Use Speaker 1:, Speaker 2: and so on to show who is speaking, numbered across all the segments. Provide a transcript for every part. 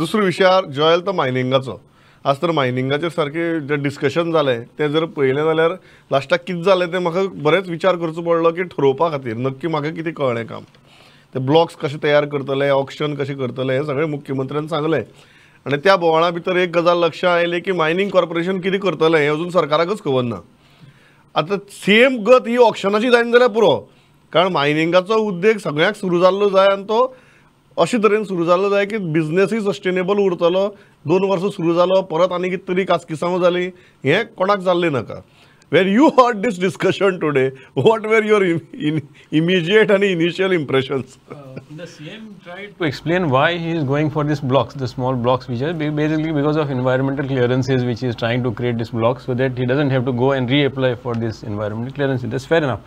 Speaker 1: दुसरो विशय जोयल तो मायनिंगाचो. आज तर मायनिंगाचेर सारकें जें डिस्कशन जालें तें जर पळयलें जाल्यार लास्टाक कितें जालें तें म्हाका बरेंच विचार करचो पडलो की ठरोवपा खातीर नक्की म्हाका कितें कळ्ळें काम. ते ब्लॉक्स कशे तयार करतले, ऑक्शन कशें करतले हें सगळें मुख्यमंत्र्यान सांगलें. आनी त्या बोवाळा भितर एक गजाल लक्षांत आयली की मायनींग कॉर्पोरेशन कितें करतलें हें अजून सरकाराकच खबर ना. आतां सेम गत ही ऑक्शनाची जायना जाल्यार पुरो, कारण मायनिंगाचो उद्देग सगळ्याक सुरू जाल्लो जाय आनी तो अशे तरेन सुरू जाल्लो जाय की बिजनेसूय सस्टेनेबल उरतलो. 2 वर्सां सुरू जालो परत आनी कितें तरी काचकिसांव जाली, हें कोणाक जाल्लें नाका. When you heard this discussion today, what were your immediate and initial impressions?
Speaker 2: The CM tried to explain why he is going for these blocks, the small blocks, which are basically because of environmental clearances, which he is trying to create this block so that he doesn't have to go and reapply for this environmental clearance. That's fair enough.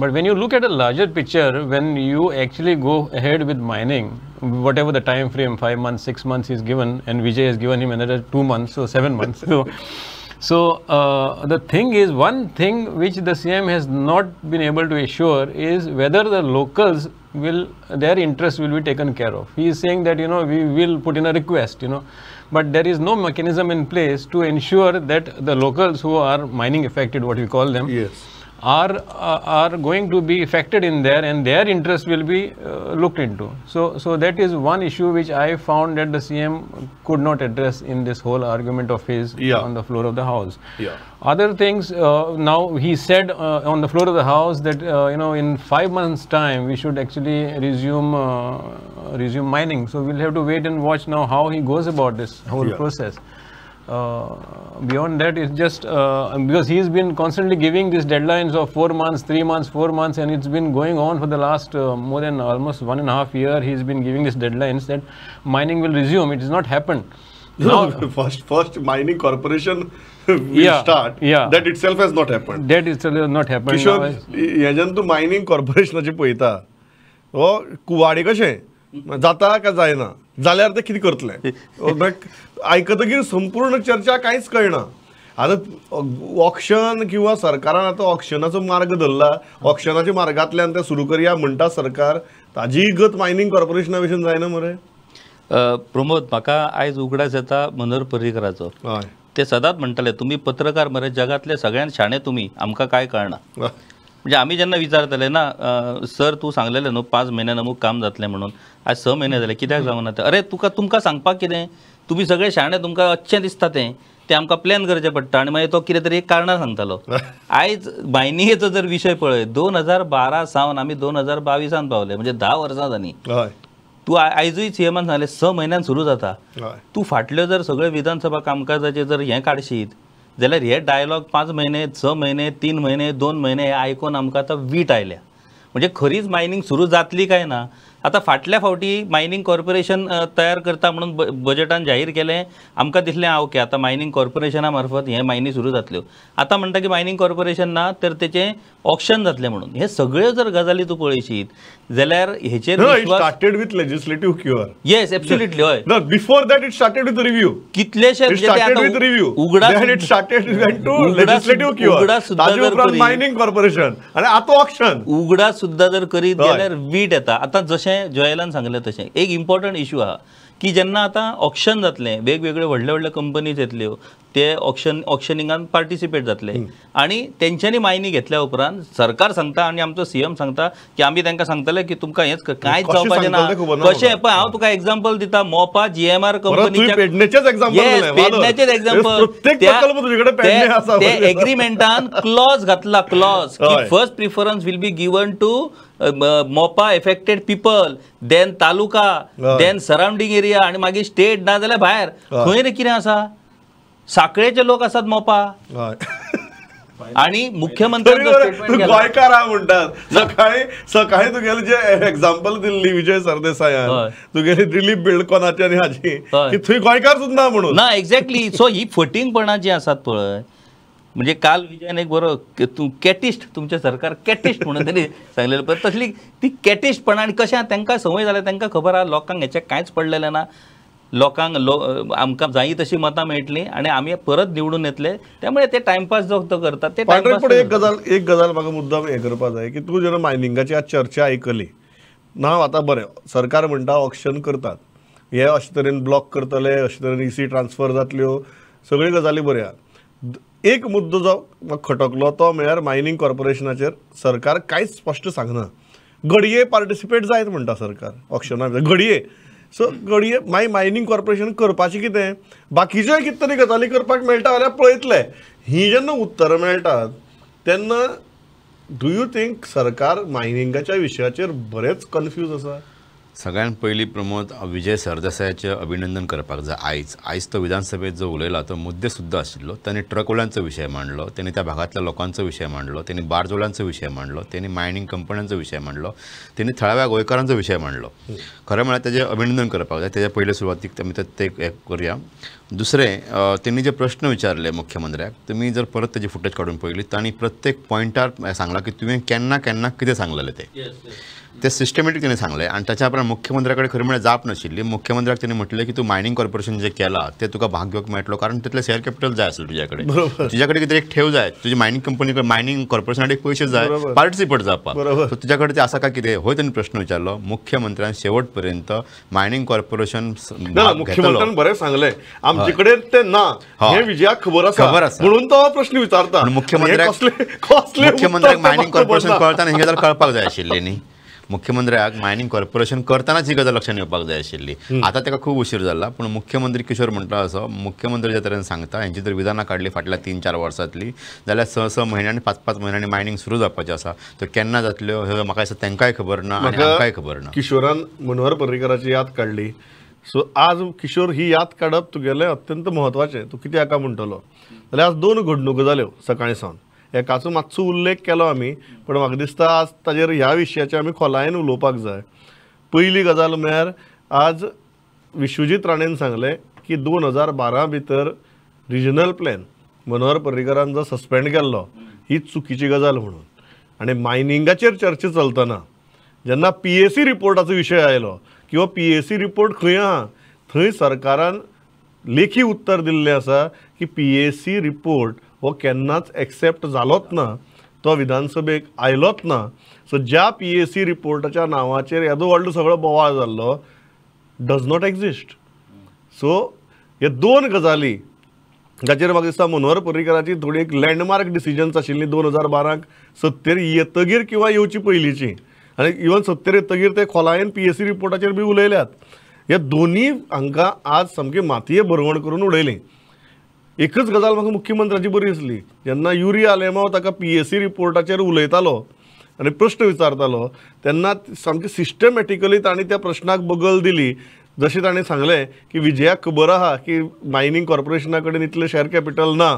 Speaker 2: But when you look at a larger picture, when you actually go ahead with mining, whatever the time frame, 5 months, 6 months is given, and Vijay has given him another 2 months, so 7 months. So the thing is, one thing which the CM has not been able to assure is whether the locals will, their interest will be taken care of. He is saying that, you know, we will put in a request, you know, but there is no mechanism in place to ensure that the locals who are mining affected, what we call them, yes, are going to be affected in there, and their interest will be looked into. So that is one issue which I found that the CM could not address in this whole argument of his, yeah, on the floor of the house. Yeah. Other things, now he said on the floor of the house that you know, in 5 months time we should actually resume mining. So we'll have to wait and watch now how he goes about this whole, yeah, process. Beyond that, it's just because he's been constantly giving these deadlines of 4 months, 3 months, 4 months, and it's been going on for the last more than almost 1.5 years. He's been giving these deadlines that mining will resume. It has not happened.
Speaker 1: No, first mining corporation will, yeah, start. Yeah. That itself has not happened.
Speaker 2: That itself has not happened.
Speaker 1: Kishore, हेज्यान तूं mining कॉर्पोरेशनाचें पळयता, हो कुवाडे कशें जाता काय जायना, जाल्यार ते कितें करतले आयकतकीर संपूर्ण चर्चा कांयच कळना. आतां ऑक्शन किंवा सरकारान आतां ऑक्शनाचो मार्ग धरला, ऑक्शनाच्या मार्गांतल्यान ते सुरू करया म्हणटा सरकार, ताजी गत मायनींग कॉर्पोरेशना भशेन जायना मरे.
Speaker 3: प्रमोद, म्हाका आयज उगडास येता मनोहर पर्रीकराचो. ते सदांच म्हणटाले, तुमी पत्रकार मरे जगांतले सगळ्यांत शाणे तुमी, आमकां कांय कळना. म्हणजे आमी जेन्ना विचारताले ना, सर तूं सांगलेलें न्हू 5 म्हयन्यान अमूक काम जातलें म्हणून, आज 6 म्हयने जाले कित्याक जावना तें. अरे तुका तुमकां सांगपाक कितें, तुमी सगळे शाणे, तुमकां अच्छें दिसता तें, तें आमकां प्लॅन करचें पडटा. आनी मागीर तो कितें तरी एक कारणां सांगतालो. आयज मायनिंगेचो जर विशय पळय, 2012 सावन आमी 2022 पावले, म्हणजे 10 वर्सां जालीं. तूं आयजूय सीएमान सांगलें 6 म्हयन्यान सुरू जाता. तूं फाटल्यो जर सगळे विधानसभा कामकाजाचें जर हें काडशीत जाल्यार हे डायलॉग 5 म्हयने, 6 म्हयने, 3 म्हयने, 2 म्हयने हे आयकून आमकां आतां वीट आयल्या. म्हणजे खरीच मायनींग सुरू जातली काय ना. आतां फाटल्या फावटी मायनींग कॉर्पोरेशन तयार करता म्हणून बजेटान जाहीर केलें, आमकां दिसलें आं ओके आतां मायनींग कॉर्पोरेशना मार्फत हें मायनी सुरू जातल्यो. आतां म्हणटा की मायनींग कॉर्पोरेशन ना तर तेचें ऑक्शन जातलें म्हणून. हे सगळ्यो जर गजाली तूं पळयशीत जाल्यार हेचेर
Speaker 1: started with legislative cure.
Speaker 3: Yes, absolutely. हय,
Speaker 1: before that it started with review.
Speaker 3: कितलेशे
Speaker 1: started with review, then it started went to legislative cure, ताजे उपरांत मायनींग कॉर्पोरेशन आनी आतां ऑक्शन.
Speaker 3: उगडास सुद्दां जर करीत जाल्यार वीट येता. आतां जशें जोयलान सांगलें तशें एक इम्पॉर्टंट इशू आहा की जेन्ना आतां ऑक्शन जातलें, वेगवेगळ्यो व्हडल्यो व्हडल्यो कंपनीज येतल्यो, ते ऑक्शनिंगान पार्टिसिपेट जातले आनी तेंच्यांनी मायनी घेतल्या उपरांत सरकार सांगता आनी आमचो सीएम सांगता की आमी तांकां सांगतले की तुमकां हेंच कांयच जावपाचें ना. कशें पळय, हांव तुका एग्जाम्पल दिता, मोपा जीएमआर कंपनीच्या
Speaker 1: पेडणेचेच
Speaker 3: एग्जाम्पल, ते एग्रीमेंटान क्लॉज घातला, क्लॉज की first preference will be given to Mopa affected people, then taluka, then surrounding area, आनी मागीर स्टेट, ना जाल्यार भायर. खंय रे कितें आसा, साखळेचे लोक आसात मोपा. आणि मुख्यमंत्र्यांचो
Speaker 1: गोंयकार आहा म्हणटात. सकाळी सकाळी तुगेले जे एग्जाम्पल दिल्ली विजय सरदेसायान, तुगेली दिलीप बिल्डकॉनाची आनी हाजी, की थंय गोंयकार सुद्दां ना म्हणून.
Speaker 3: ना, एक्झॅक्टली. सो ही फटींगपणां जी आसात पळय, म्हणजे काल विजयान एक बरो तूं कॅटिस्ट, तुमचें सरकार कॅटिस्ट म्हणून तेणी सांगलेलें, पण तसली ती कॅटिस्टपणां आनी कशें तांकां संवय जाल्या, तांकां खबर आहा लोकांक हेचें कांयच पडलेलें ना, लोकांक आमकां जायी तशी मतां मेळटली आनी आमी परत निवडून येतले, त्यामुळे ते टायमपास जो तो करतात ते टायमपास.
Speaker 1: पण एक गजाल म्हाका मुद्दाम हें करपा जाय की तूं जेन्ना मायनिंगाची आज चर्चा आयकली ना, आतां बरें सरकार म्हणटा ऑक्शन करतात, हे अशे तरेन ब्लॉक करतले, अशे तरेन इसी ट्रान्सफर जातल्यो, सगळ्यो गजाली बऱ्यो आहा. एक मुद्दो जो म्हाका खटकलो तो म्हळ्यार मायनींग कॉर्पोरेशनाचेर सरकार कांयच स्पश्ट सांगना. घडये पार्टिसिपेट जायत म्हणटा सरकार ऑक्शना घडये. सो घडये मागीर मायनींग कॉर्पोरेशन करपाचें कितें, बाकीच्योय कितें तरी गजाली करपाक मेळटा जाल्यार पळयतले. ही जेन्ना उत्तरां मेळटात तेन्ना do you think सरकार मायनिंगाच्या विशयाचेर बरेंच कन्फ्यूज आसा?
Speaker 4: सगळ्यात पयलीं प्रमोद, विजय सरदेसायाचें अभिनंदन करपाक जाय. आयज आयज तो विधानसभेत जो उलयला तो मुद्दे सुद्दां आशिल्लो. ताणें ट्रकवाल्यांचो विशय मांडलो, ताणें त्या भागांतल्या लोकांचो विशय मांडलो, ताणें बार्जवाल्यांचो विशय मांडलो, ताणें मायनींग कंपन्यांचो विशय मांडलो, ताणें थळाव्या गोंयकारांचो विशय मांडलो. खरें म्हळ्यार तेजें अभिनंदन करपाक जाय. तेज्या पयले सुरवातीक आमी ते करुया. दुसरें, तेणी जे प्रश्न विचारले मुख्यमंत्र्याक, तुमी जर परत तेजी फुटेज काडून पळयली, तांणी प्रत्येक पॉयंटार सांगलां की तुवें केन्ना केन्ना कितें सांगलेलें तें ते सिस्टमॅटीक तेणें सांगलें. आनी ताच्या उपरांत मुख्यमंत्र्या कडेन खरें म्हळ्यार जाप नाशिल्ली. मुख्यमंत्र्याक तेणें म्हटलें की तूं मायनींग कॉर्पोरेशन जें केलां तें तुका भाग घेवंक मेळटलो, कारण तितलें शेअर कॅपिटल जाय आसलें तुज्या कडेन, तुज्या कडेन कितें एक ठेव जाय, तुजी मायनींग कंपनी मायनींग कॉर्पोरेशना कडेन पयशे जाय पार्टिसिपेट जावपाक, सो तुज्या कडेन तें आसा काय कितें, होय तेणें प्रश्न विचारलो. मुख्यमंत्र्यान शेवट पर्यंत मायनींग कॉर्पोरेशन
Speaker 1: मुख्यमंत्र्यान बरें सांगलें आमचे कडेन तें ना हें विजयाक खबर आसा म्हणून तो प्रश्न विचारता.
Speaker 4: मुख्यमंत्र्याक मायनींग कॉर्पोरेशन कळटा ही गजाल कळपाक जाय आशिल्ली न्ही. मुख्यमंत्र्याक मायनींग कॉर्पोरेशन करतानाच ही गजाल लक्षात येवपाक जाय आशिल्ली. आतां ताका खूब उशीर जाला, पूण मुख्यमंत्री किशोर म्हणटा असो मुख्यमंत्री ज्या तरेन सांगता, हेंची जर विधानां काडली फाटल्या 3-4 वर्सांतली जाल्यार 6-6 म्हयन्यांनी 5-5 म्हयन्यांनी मायनींग सुरू जावपाचें आसा. त्यो केन्ना जातल्यो हें म्हाका दिसता तांकांय खबर ना आनी आमकांय खबर ना.
Speaker 1: किशोरान मनोहर पर्रीकराची याद काडली, सो आज किशोर ही याद काडप तुगेलें अत्यंत म्हत्वाचें. तूं कित्याक म्हणटलो जाल्यार आज 2 घडणुको जाल्यो सकाळीं सावन. एकाचो मातसो उल्लेख केलो आमी, पूण म्हाका दिसता आज ताजेर ह्या विशयाचेर आमी खोलायेन उलोवपाक जाय. पयली गजाल म्हळ्यार आज विश्वजीत राणेन सांगलें की 2012 भितर रिजनल प्लॅन मनोहर पर्रीकरान जो सस्पेंड केल्लो ही चुकीची गजाल म्हणून. आनी मायनिंगाचेर चर्चा चलतना जेन्ना PAC रिपोर्टाचो विशय आयलो किंवा PAC report खंय आहा थंय सरकारान लेखी उत्तर दिल्लें आसा की PAC report हो केन्नाच एक्सेप्ट जालोच ना, तो विधानसभेक आयलोच ना. सो ज्या PAC रिपोर्टाच्या नांवाचेर येदो व्हडलो सगळो बोवाळ जाल्लो डज not exist. सो हे 2 गजाली जाचेर म्हाका दिसता मनोहर पर्रीकराची थोडी एक लँडमार्क डिसिजन्स आशिल्ली 2012 सत्तेर येतगीर किंवा येवची पयलींची, आनी इवन सत्तेर येतगीर ते खोलायेन PAC रिपोर्टाचेर बी उलयल्यात. हे दोन्ही हांकां आज सामकी मातये भरवण करून उडयली. एकच गजाल म्हाका मुख्यमंत्र्याची बरी दिसली, जेन्ना युरी आलेमाव ताका PAC रिपोर्टाचेर उलयतालो आनी प्रश्न विचारतालो तेन्ना सामकी सिस्टमॅटिकली तांणी त्या प्रश्नाक बगल दिली. जशें ताणें सांगलें की विजयाक खबर आहा की मायनींग कॉर्पोरेशना कडेन इतलें शेअर कॅपिटल ना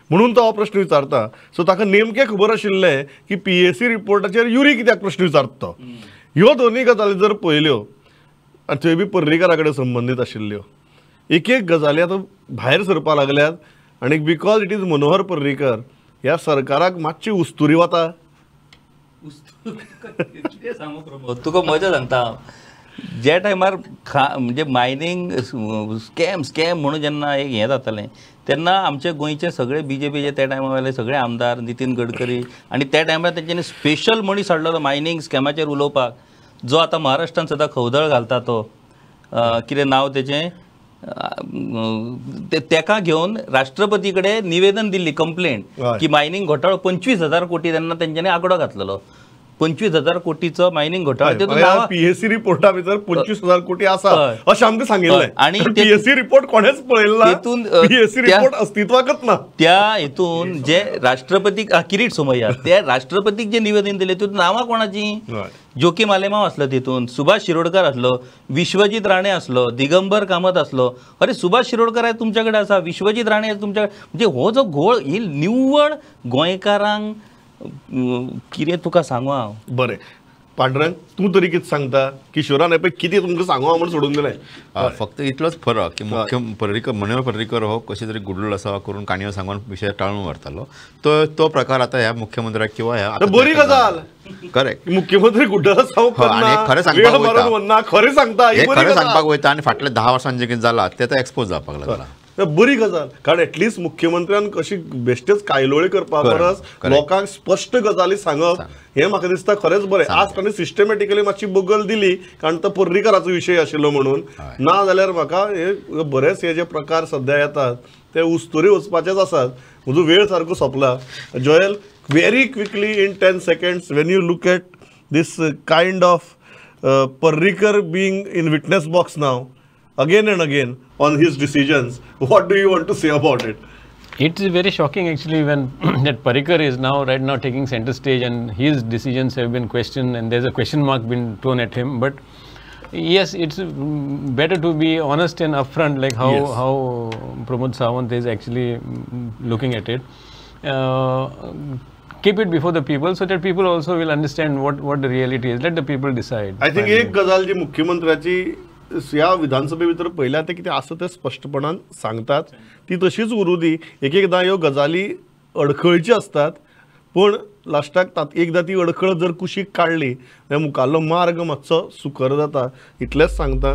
Speaker 1: म्हणून तो हो प्रश्न विचारता. सो ताका नेमकें खबर आशिल्लें की PAC रिपोर्टाचेर युरी कित्याक प्रश्न विचारता तो. ह्यो दोनूय गजाली जर पळयल्यो आनी त्यो बी पर्रीकरा कडेन संबंदीत आशिल्ल्यो, एक एक गजाली आतां भायर सरपाक लागल्यात. आनी because it is Manohar Parrikar ह्या सरकाराक मातशी उस्तुरी वता.
Speaker 3: कितें सांगू प्रमोद, तुका मजा सांगता. ज्या टायमार म्हणजे मायनींग स्कॅम स्कॅम म्हणून जेन्ना एक हें जातालें तेन्ना आमचे गोंयचे सगळे BJPचे त्या टायमार वयले सगळे आमदार नितीन गडकरी आनी त्या टायमार तेंच्यांनी स्पेशल मनीस हाडलेलो मायनींग स्कॅमाचेर उलोवपाक, जो आतां महाराष्ट्रान सदां खवदळ घालता तो कितें नांव तेचें, तेका घेवन राष्ट्रपती कडेन निवेदन दिल्ली कंप्लेंट की मायनींग घोटाळो 25,000 कोटी तेन्ना तेंच्यांनी आंकडो घातलेलो 25,000 कोटीचो मायनींग घोटाळो.
Speaker 1: PAC रिपोर्टा भितर 25,000 कोटी आसा अशें आमकां सांगिल्लें आनी PAC report कोणेच पळयलो ना, PAC report अस्तित्वाकच ना.
Speaker 3: त्या हितून जे राष्ट्रपतीक किरीट सोमय्या त्या राष्ट्रपतीक जे निवेदन दिलें तितून नांवां कोणाचीं, जोकीम आलेमाव आसलो तितून, सुभाष शिरोडकर आसलो, विश्वजीत राणे आसलो, दिगंबर कामत आसलो. अरे सुभाष शिरोडकर आहे तुमच्या कडेन आसा, विश्वजीत राणे आसा तुमच्या कडेन, म्हणजे हो जो घोळ ही निव्वळ गोंयकारांक कितें तुका सांगू हांव.
Speaker 1: बरें पांडुरंग, तूं तरी कितें सांगता? किशोरान पळय कितें तुमकां सांगू हांव म्हूण सोडून दिलें.
Speaker 4: फक्त इतलोच फरक की मुख्य पर्रीकर मनोहर पर्रीकर हो कशें तरी गुडूल आसा करून काणयो सांगून विशय टाळून व्हरतालो, तो तो प्रकार आतां ह्या मुख्यमंत्र्याक किंवा ह्या
Speaker 1: बरी गजाल
Speaker 4: करेक्ट
Speaker 1: मुख्यमंत्री गुड्डल आसा
Speaker 4: खरें सांगपाक वयता,
Speaker 1: खरें सांगता,
Speaker 4: खरें सांगपाक वयता आनी फाटल्या 10 वर्सांनी जें कितें जालां तें आतां एक्सपोज जावपाक लागलां.
Speaker 1: बरी गजाल, कारण एटलिस्ट मुख्यमंत्र्यान कशी बेश्टेच कायलोळी करपा परस लोकांक स्पश्ट गजाली सांगप हें म्हाका दिसता खरेंच बरें. आज ताणें सिस्टमॅटिकली मातशी बगल दिली कारण तो पर्रीकराचो विशय आशिल्लो म्हणून, ना जाल्यार म्हाका हे बरेच हे जे प्रकार सद्या येतात ते उस्तुरी वचपाचेच आसात. म्हजो वेळ सारको सोंपला. Joel, very quickly in 10 seconds, when you look at this kind of Parrikar being in witness box now again and again on his decisions, what do you want to say about it?
Speaker 2: It is very shocking actually when that Parrikar is now right now taking center stage and his decisions have been questioned and there's a question mark been thrown at him. But yes, it's better to be honest and upfront, like how, yes, how Pramod Sawant is actually looking at it. Keep it before the people so that people also will understand what the reality is. Let the people decide.
Speaker 1: I think एक गजाल जी मुख्यमंत्र्याची ह्या विधानसभे भितर पयल्या तें कितें आसा तें स्पश्टपणान सांगतात, ती तशीच उरूं दी. एक एकदां ह्यो गजाली अडखळच्यो आसतात, पूण लास्टाक एकदां ती अडखळ जर कुशीक काडली जाल्यार मुखाल्लो मार्ग मातसो सुकर जाता. इतलेंच सांगता.